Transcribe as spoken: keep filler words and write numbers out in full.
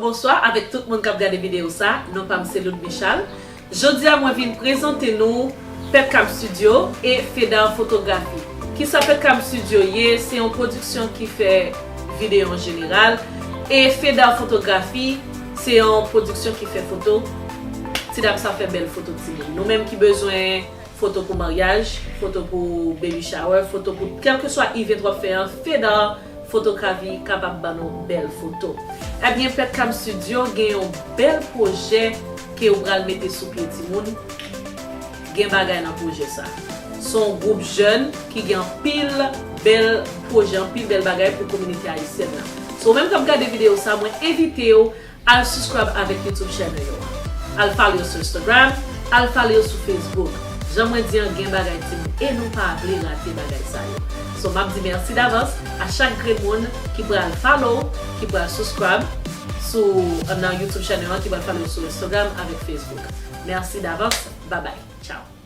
Bonswa avèk tout moun k ap gade videyo sa, non pa m se Loud Michal. Jodi a mwen vin prezante nou Petcam Studio e Fedar Fotografi. Kisa Petcam Studio ye? Se yon pwodiksyon ki fè videyo an jeneral. E Fedar Fotografi, se yon pwodiksyon ki fè foto. Ti dam sa fè bèl foto timoun. Nou menm ki bezwen foto pou maryaj, foto pou baby shower, foto pou kèlkeswa event w ap fè an, Fedar Fotografi kapab ban nou bèl foto. Ebyen, Petcam Studio gen yon bèl pwojè ke ou pral mete sou pye timoun. Gen bagay nan pwojè sa. Se yon gwoup jèn ki gen anpil bèl pwojè, anpil bèl bagay pou kominote ayisyèn nan. So, ou menm k ap gade videyo sa, mwen envite w al subscribe avèk YouTube channel yo. Al follow yo sou Instagram, al follow yo sou Facebook. Jan mwen di an, gen bagay timoun e nou pa vle rate bagay sa yo. So, m ap di mèsi davans a chak grenn moun ki pral follow, ki pral subscribe sou, nan YouTube channel an, ki pral follow yo sou Instagram avèk Facebook. Mèsi davans. Bye bye. Ciao.